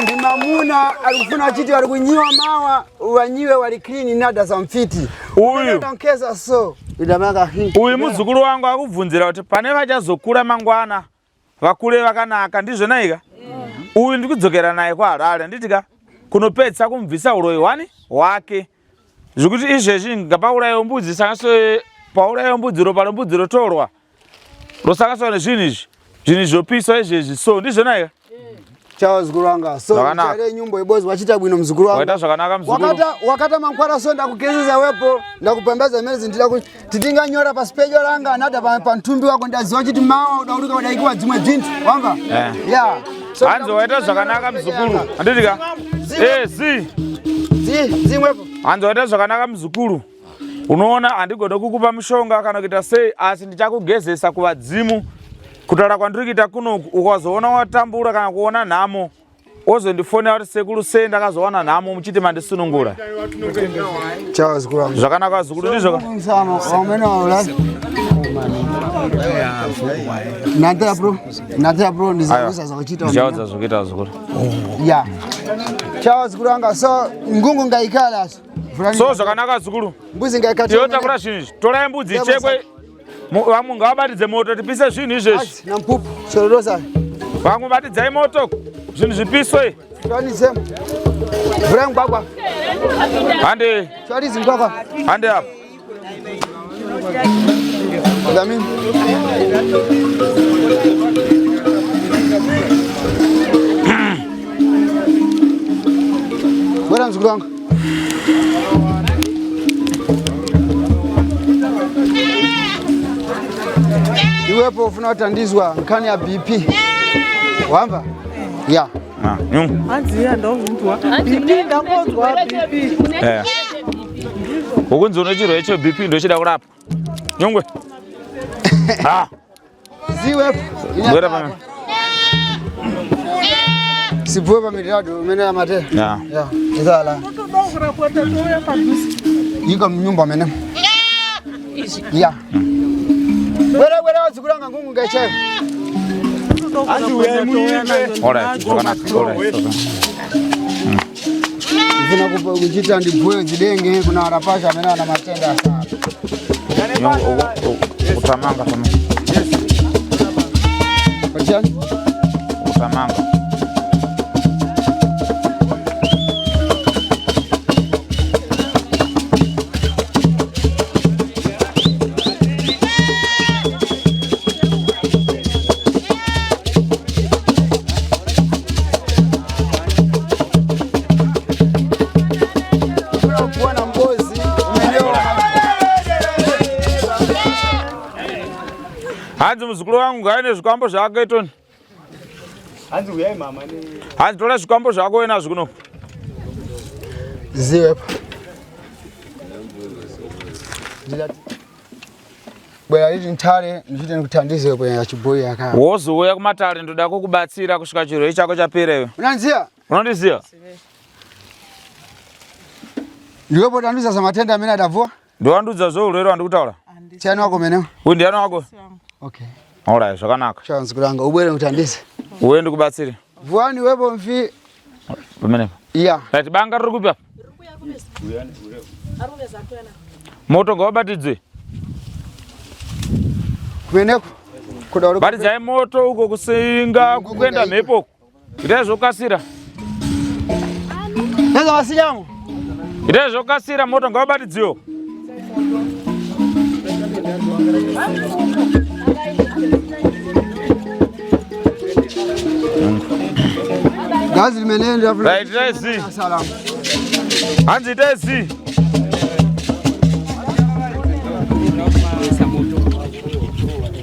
ndi mamuna alikufuna chiti wali kunyiwa mawa wanyiwe wali clean nada za mfiti. Uyu. Unankeza so. Idamanga hii. Uyu muzukuru wangu akubvunzira kuti pane vachazokura mangwana vakure vakanaka ndizvona ika? Uyu ndikudzokera naye kwaHarare handiti ka? Kunopedzisa kumubvisa uroyi hwani hwake. Zvekuti izvezvi ngapaurayiwe mbudzi sanganiswe paurayiwe mbudzi ropa rembudzi rotorwa rosanganiswa nezvinhu izvi zvinhu zvopiswa izvezvi so ndizvona ika? Chawa mzukuru wanga. So Zvakanaka. chare nyumbo ibozi wachita bwino mzukuru wanga. Waita zvakanaka mzukuru. Wakata wakata mankwara so ndakugezeza wepo ndakupembedza mene zindida kuti titinganyora pasi pejo langa nada pa, pa ntumbi wako ndaziwa chiti mawa udauluka udaikiwa dzimwe dzinthu wamva Eh. yeah so Hanzi waita zvakanaka mzukuru. Handiti ka? Eh, zi. zi zimwepo Hanzi waita zvakanaka mzukuru. Unoona handigone kukupa mushonga kana kuita sei asi ndichakugezesa kuvadzimu. Kutaura kwandiri kuita kunoku ukazoona watambura kana kuona nhamo wozondifonera kuti sekuru sei ndakazowana nhamo muchiti mandisunungura. Chawa mzukuru wanga. Zvakanaka zukuru ndizvo ka? Msamo wamene waula Natera bro natera bro ndizakuza zakuchita Ndichaudza zvokuita zukuru. yeah Chawa mzukuru wanga so ngungu ngaikala so So zvakanaka zukuru. Mbuzi ngaikata Iyo takura zvinhu izvi. Torai mbudzi ichekwe. Vamwe ngavabatidze moto tipise zvinhu izvezvi. Na mpupu sororosa Vamwe batidzai moto zvinhu zvipiswe. Chwanise Vura mugwagwa Hande Chwanizi mugwagwa hande apa. Dlamini Bora mzukuru wangu. Iwepo ufuna kutandizwa nkhani ya BP. Wamva? Yeah. Ah, nyungu. Hanzi iya ndozvinzwa BP ndangonzwa BP Eh. Ukunzi une chirwere cheBP ndochida kurapwa. Nyungwe. Ah, Ziwepo. bwera pano. Sibvuwe pamirado umene amate. Yeah. Yeah. Izala. totoda kurapwa tatouya padhuze Iko mnyumba mene. Yeah. Bwera bwera wazikulanga ngungu ngaichayo. totoda kurapwa tatouya nazo All right, zvakanaka. All right. Ndifuna kuchita ndibhuye zidenge kuna arapasha amene ana matenda asala. Nyungu utamanga tamanga. Pachani? Utamanga. Kuona mbozi umeelewa? Hanzi muzukuru wangu ngaine zvikwambo zvake Tony. Hanzi uyai mama ne Hanzi tora zvikwambo zvako uye nazvo kuno. Ziwepo. Bwera liti ntale ndichite ndikuthandize kwenye chiboyi yaka. Wozouya kumatare ndoda kukubatsira kusvika chirwere chako chapera iwe. Unanziya? Unondiziva? Ndiwepo tanduza za matenda amene adavua? Ndowandudza zveurwere wandikutaura. Chani wako mene? Uyu ndiani wako? Okay. All right, zvakanaka. Chawa mzukuru ubwere ndikuthandize. Uye ndikubatsire. Vuani wepo mfi Pamene. yeah. Right, banga riri kupi apa? Moto ngaubatidzwe. Kumeneko. Kuda uri Batidzai moto uko kusinga kuenda mhepo uko. Itai zvokasira. Neza wasinyamo. Itai zvokasira moto ngaubatidzwe uko. Gazi limene ndafuna. Right, itai zi. Salamu. Hanzi itai zi.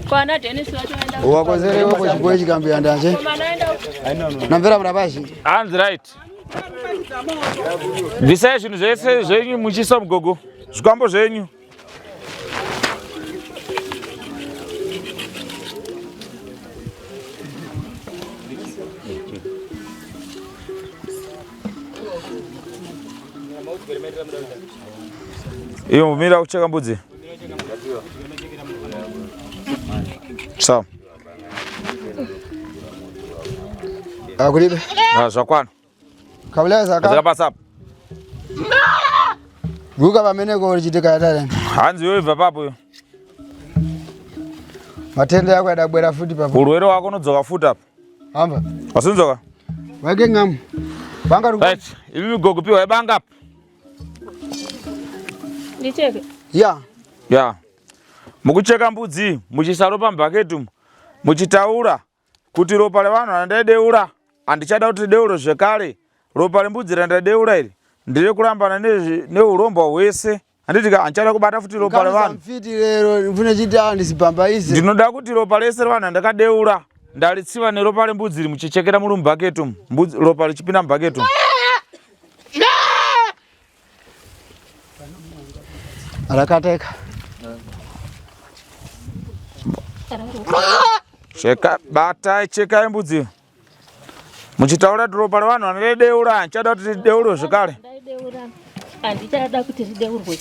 Kwana Dennis vacho vaenda. Wakonzere wepo chiboyi chikambiya ndanje. Namvera murapashi. Hanzi right. Bvisai zvinhu zvese zvenyu muchiisa mugogo. Zvikwambo zvenyu. Iyo mira kucheka mbudzi. Sawa. Akulibe. Ah, zvakwana. Kabuleza ka. Dzakapasa apa. Guka pameneko ulichitika yatale. Hanzi iwe ibva papo iwe. Matenda yako yadabwera futi papo. Urwere wako unodzoka futi apa. Hamba. Wasinzoka? Weke ngamu. Banga ruku. Right. Imi migogo piwa ibanga apa. Ndicheke. Yeah. Ya. Mukucheka mbudzi muchiisa ropa mubhaketi umu. Muchitaura kuti ropa revanhu randaideura Handichada kuti rideurwe zvekare. Ropa rembudzi randadeura iri ndire kurambana neurombwa hwese. Handiti ka handichada kubata futi ropa revanhu. Mfiti lero ndifune chiti andisipambaize. Ndinoda kuti ropa rese revanhu randakadeura ndaritsiva neropa rembudzi iri muchichekera muri mubhaketi umu. Mbudzi ropa richipinda mubhaketi umu. Rakateka. Cheka batai chekai mbudzi. Muchitaura kuti ropa revanhu vanodeura handichada kuti rideurwe zvekare. Handichada kuti rideurwe.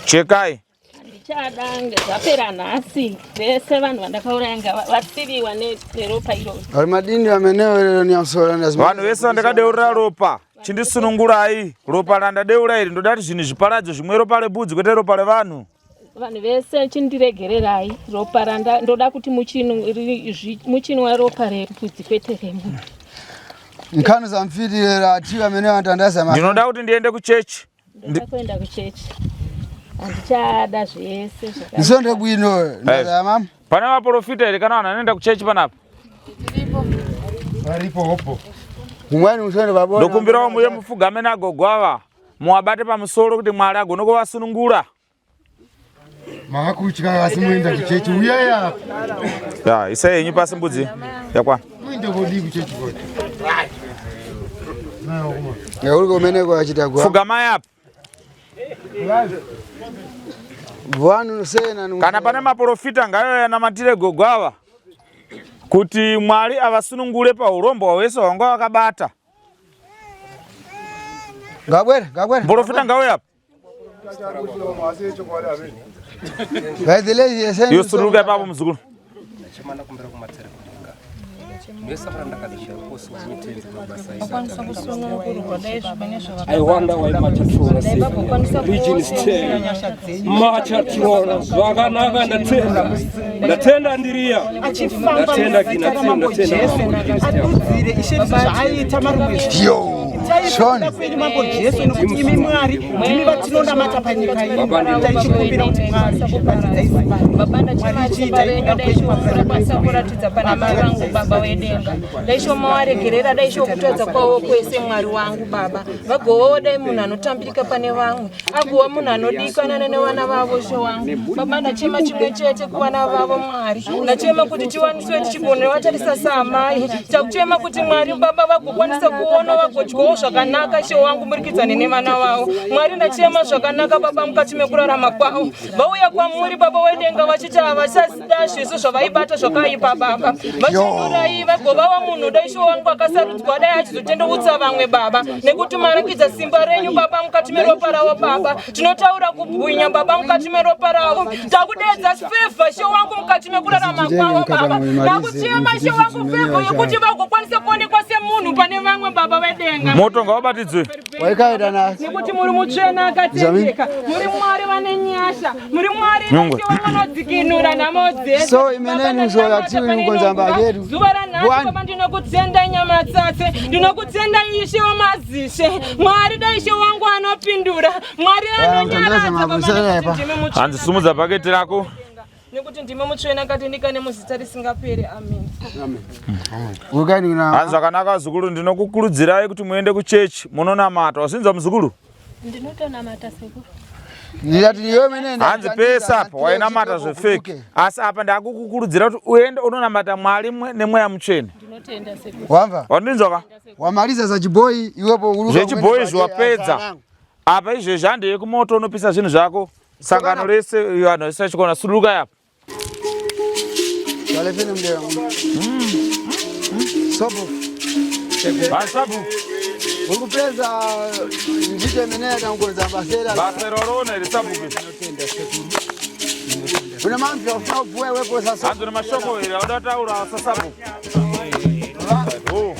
Chekai. Handichada zvapera nhasi. Vese vanhu vandakauraya ngavatsiviwa neropa iroro. Vari madini amenewo lero ni amsora ndazima. Vanhu vese vandakadeurira ropa chindisunungurai. Ropa randadeura iri ndoda kuti zvinhu zviparadzwe zvimwe ropa rembudzi kwete ropa revanhu. Vanhu vese chindiregererai ropa randa ndoda kuti muchinwa ropa rembudzi kwete remunhu. Nkhani za mfiti lero atiwe amene antandaza. Ndinoda kuti ndiende kuchechi. Ndoda kuenda kuchechi. Handichada zvese zvaka. Ndisonde bwino ndaza mama. Pane vaprofita here kana vanhu vanoenda kuchechi panapa? Varipo hopo. Mumweni musonde babona. Ndokumbirawo muye mupfugame nagogo ava muwabate pamusoro kuti Mwari agone kuvasunungura. Maakutya asi muenda kuchechi uyai apa. Ya, isai henyu pasi mbudzi. Yakwana. Muende kodii kuchechi koti. Uri kumeneko achita gwa. Pfugamai apa. Vanhu sena Kana pane maprofita ngaiuye anamatire gogo ava kuti Mwari avasunungure paurombwa hwese hwanga vakabata. Ngabwere, ngabwere. Muprofita ngauye apa. By the lady yes. Yosuruka ipapo muzukuru. I wonder why Machatrora said region is 10. Machatrora zvakanaka ndatenda. Ndatenda ndiriya. Ndatenda kina ndatenda. Adudzire ishe zvaaita marumwe. Yo. Shoni. Kwenyu mambo Jesu nokuti imi Mwari ndimi vatinonamata panyika ino. Taichikumbira kuti Mwari ratidzai simba. Baba ndachema simba renyu dai shokukwanisa kuratidza pana mai vangu baba wedenga dai shomawaregerera dai shokutadza kwavo kwese Mwari wangu baba vagovawo dai munhu anotambirika pane vamwe agova munhu anodikana nevana vavo she wangu baba ndachema chimwe chete kuvana vavo Mwari ndachema kuti tiwaniswe tichigona vatarisa saamai takuchema kuti Mwari baba vagokwanisa kuona vagodyawo zvakanaka she wangu murikidzane nevana vavo Mwari ndachema zvakanaka baba mukati mekurarama kwavo vauya kwamuri baba wedenga vachiti havachasida zviso zvavaibata zvakaipa baba vachidurai vagovava munhu dai she wangu akasarudzwa dai achizotendeutsa vamwe baba nekuti marakidza simba renyu baba mukati meropa ravo baba tinotaura kubwinya baba mukati meropa ravo takudedza fevha she wangu mukati mekurarama kwavo baba ndakuchema she wangu fevha yekuti vagokwanisa kuonekwa semunhu pane vamwe baba vedenga Moto ngaubatidzwe. Waikaita nasi. nekuti muri mutsvene akatendeka muri Mwari vane nyasha muri Mwari Nyongwe. vanodzikinura nhamo dzese So imeneni msola tiwi mukonza mbajedu. zuva ranhasi baba ndinokutendai nyamatsatse ndinokutendai ishe wamazishe Mwari dai ishe wangu anopindura Mwari anonyaradza baba nekuti ndimi mutsvene Hanzi sumudza bhaketi rako. nekuti ndimi mutsvene akatendeka nemuzita risingaperi amen. Hanzi zvakanaka zukuru ndinokukurudzirai kuti muende kuchechi munonamata. Wasinzwa muzukuru? Ndinotonamata sekuru. Hanzi pese apa wainamata zvefeki asi apa ndakukukurudzira kuti uende unonamata Mwari nemweya mutsvene. Ndinotenda sekuru. Wamva? Wandinzwa ka? Wamaliza za chiboi iwepo uluka. Zvechibhoi zviwapedza. Apa izvezvi handei kumoto unopisa zvinhu zvako. Sangano rese vanhu vese vachikuona suduruka yapa. Walefeni mdeo. Sopo. Sabu. Urikupedza njite menea tangonza basera. Basa rorona iri sabhuku. Una mambi ofuna upuwe wepo sasa. Hanzi une mashoko here auda kutaura sasabhuku. Oh.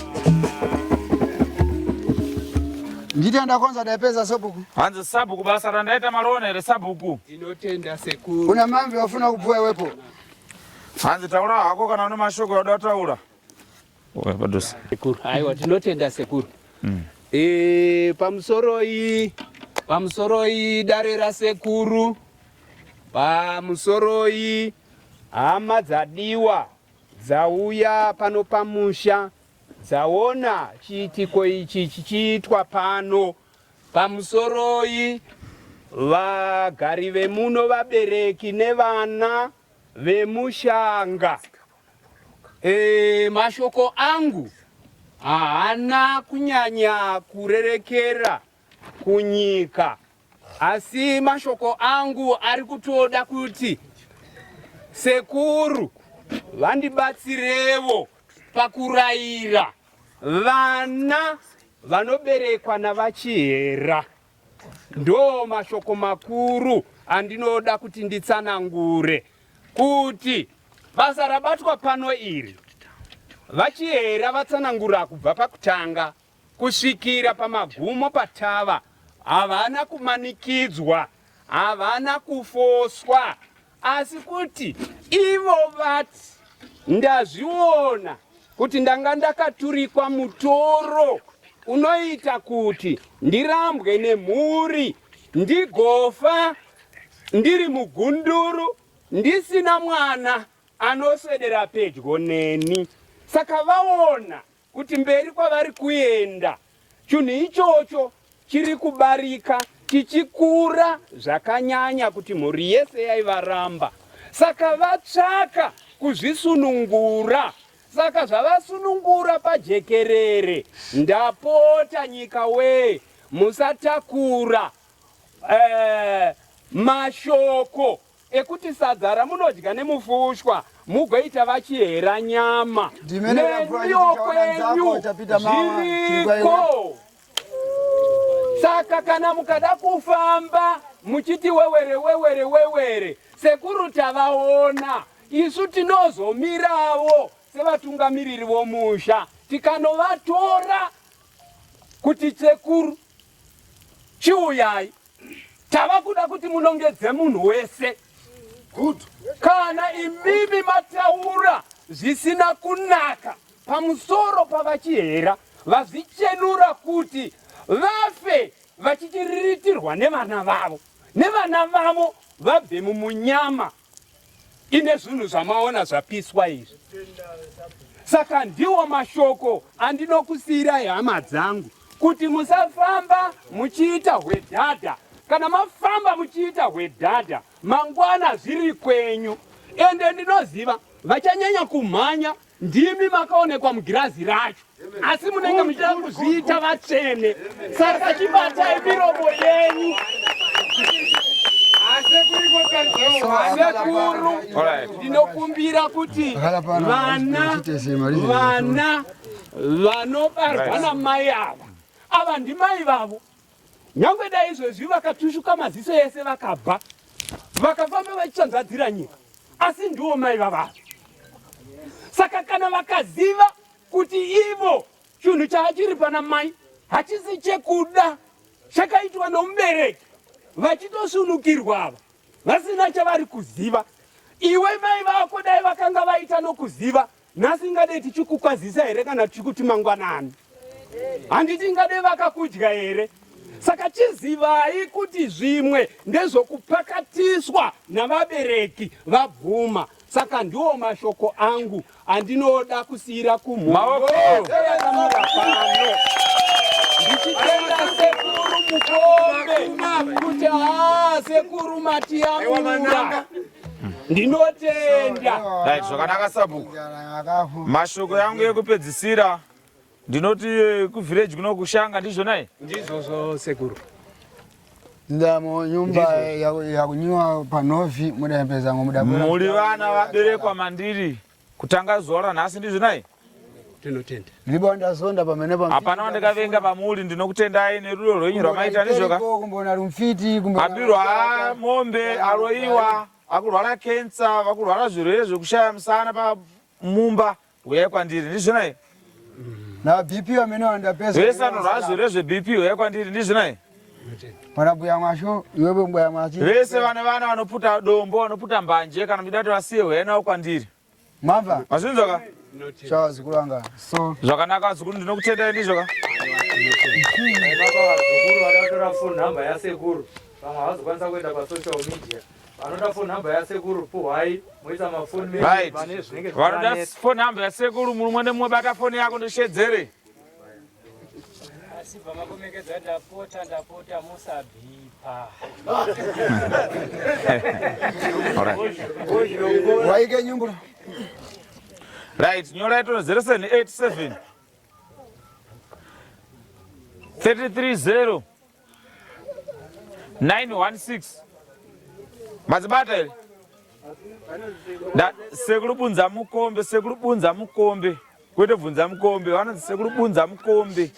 Njite ndakonza daipeza sopo. Hanzi sabhuku basa randaita marona here sabhuku. Ndinotenda sekuru. Una mambi ofuna upuwe wepo. Hanzi taura hako kana une mashoko auda kutaura. Oya padhuze. Sekuru, aiwa tinotenda sekuru. Pamusoroi dare rasekuru. Pamusoroi hama dzadiwa dzauya pano pamusha. dzaona chiitiko ichi chichiitwa pano. Pamusoroi vagari vemuno, vabereki nevana vemushanga. E, mashoko angu haana kunyanya kurerekera kunyika, asi mashoko angu ari kutoda kuti sekuru vandibatsirevo pakurayira vana vanoberekwa navaChihera. Ndo mashoko makuru andinoda kuti nditsanangure kuti basa rabatwa pano iri, vaChihera vatsanangura kubva pakutanga kusvikira pamagumo patava. Havana kumanikidzwa, havana kufoswa, asi kuti ivo vati ndazviona kuti ndanga ndakaturikwa mutoro unoita kuti ndirambwe nemhuri, ndigofa ndiri mugunduru ndisina mwana anoswedera pedyo neni. Saka vaona kuti mberi kwavari kuenda chinhu ichocho chiri kubarika chichikura zvakanyanya kuti mhuri yese yaivaramba. Saka vatsvaka kuzvisunungura. Saka zvavasunungura pajekerere, ndapota nyika wee, musatakura mashoko ekuti sadza ramunodya nemufushwa mugoita vachihera nyama. Neniwo kwenyu zviriko. Saka kana mukada kufamba muchiti wewere wewere wewere, sekuru tavaona, isu tinozomirawo sevatungamiriri vomusha tikanovatora kuti sekuru chiuyai, tava kuda kuti munongedze munhu wese. Good. Kana imimi mataura zvisina kunaka pamusoro pavaChihera, vazvichenura kuti vafe vachichiriritirwa nevana vavo, nevana vavo vabve mumunyama ine zvinhu zvamaona zvapiswa izvi. Saka ndiwo mashoko andinokusiyirai hama dzangu, kuti musafamba muchiita hwedhadha. Kana mafamba muchiita hwedhadha, mangwana zviri kwenyu. Ende ndinoziva vachanyanya kumhanya ndimi makaonekwa mugirazi racho, asi munenge muchida kuzviita vatsvene. Saka chibatai miromo yenyu. Sekuru, ndinokumbira kuti vana vanobarwa namai ava, ava ndimai vavo, nyange dai izvezvi vakatushuka maziso ese vakabva vakafamba vachitsvanzvadzira nyika, asi ndiwo mai vavavo. Saka kana vakaziva kuti ivo chinhu chaachiri pana mai hachisi chekuda, chakaitwa nomubereki, vachitosunukirwa ava vasina chavari kuziva. Iwe mai vako dai vakanga vaita nokuziva, nhasi ingadei tichikukwazisa here kana tichikuti mangwanani? Handiti ingadei vakakudya here? Saka chizivai kuti zvimwe ndezvokupakatiswa navabereki vabvuma. Saka ndiwo mashoko angu andinoda kusiyira kumhuri yakamira pano, ndichitenda sekuru Mukombe kuti haa sekuru matiyamura, ndinotenda. Right, zvakanaka sabhuku. Mashoko yangu ekupedzisira ndinoti kuvillage kuno kushanga, ndizvo nai? Ndizvozvo sekuru. Ndamo nyumba yakunyiwa panovi mudapeza ngo mudapera. Muri vana vaberekwa mandiri kutanga zuva ranhasi, ndizvo nai? Tinotenda. Ndiripo ndazonda pamene pa. Hapana wandikavenga pamuri, ndinokutendai nerudo rwenyu rwamaita, ndizvo ka? Kumbona rumfiti kumbona. Abirwa mombe, aroiwa, akurwara kensa, vakurwara zvirwere zvekushaya musana pamumba, uyai kwandiri, ndizvo nai? Na BP amene wandapeza. Vese vanorwara zvirwere zveBP uyai kwandiri, ndizvo nai? Mwana mbuya mwasho, iwewe mbuya mwachi. Vese vane vana vanoputa dombo, vanoputa mbanje, kana muchida kuti vasiye, uyai navo kwandiri. Mamva. Mazvinzwa ka? Chawa zukuru anga. So. Zvakanaka zukuru, ndinokutendai, ndizvo ka? Vazukuru vadatora phone number yasekuru. Vamwe havazokwanisa kuenda pasocial media. Vanoda phone number yasekuru puhwai moisa mafoni menyu Right. vane zvinenge Vanoda zvichivanetsa. phone number yasekuru mumwe nemumwe bata foni yako ndishedzere. Asi bva makomekedza ndapota ndapota musabhipa. Waike nyumbura. Right, nyora ito 0787 330 916. Madzibata here? Sekuru Bunza Mukombe, Sekuru Bunza Mukombe. Kwete bvunza mukombe, vanonzi Sekuru Bunza Mukombe.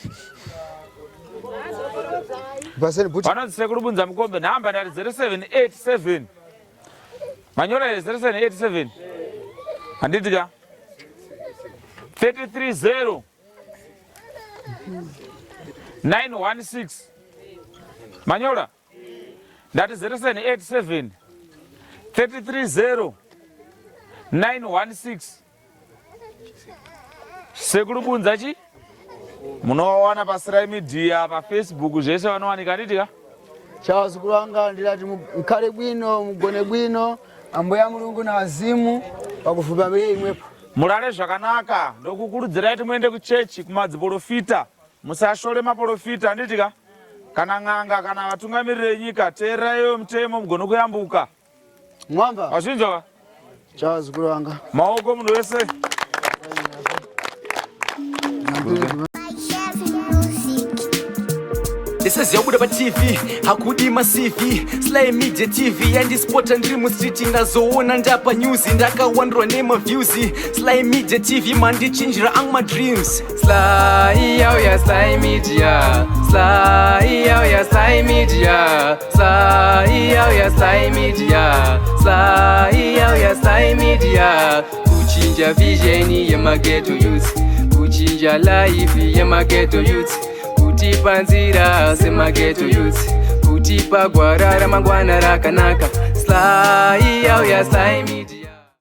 Vanonzi Sekuru Bunza Mukombe, nhamba ndati 0787. Manyora here 0787? Handiti ka? 330 916. Manyora? Ndati 0787 330 916. Sekuru Bunza chi? Munowawana paSly Media, paFacebook zvese vanowanika handiti ka? Chavazukuru vanga ndinati mukhale bwino mugone bwino ambuya mulungu na azimu pakufupamire imwepo. Murare zvakanaka ndokukurudzirai kuti muende kuchechi kumadziporofita musashore maporofita handiti ka? Kana n'anga kana vatungamiriri venyika teereraiwo mutemo mugone kuyambuka. Mwamba. Wazvinzwa ka? Chavazukuru vanga. Maoko munhu wese. Ndisaziva kubuda paTV hakudi maCV. Sly Media TV yandispota ndiri mustreet, ndazoona ndapa news, ndakawandirwa nemaviews. Sly Media TV mandichinjira ang madreams. Sly yauya, Sly Media. Sly yauya, Sly Media. Sly yauya, Sly Media. Sly yauya, Sly Media. Kuchinja vision yemaghetto youth, kuchinja life yemaghetto youth, kutipa nzira semaghetto youth, kutipa gwara ramangwana rakanaka. Sly yauya, Sly Media.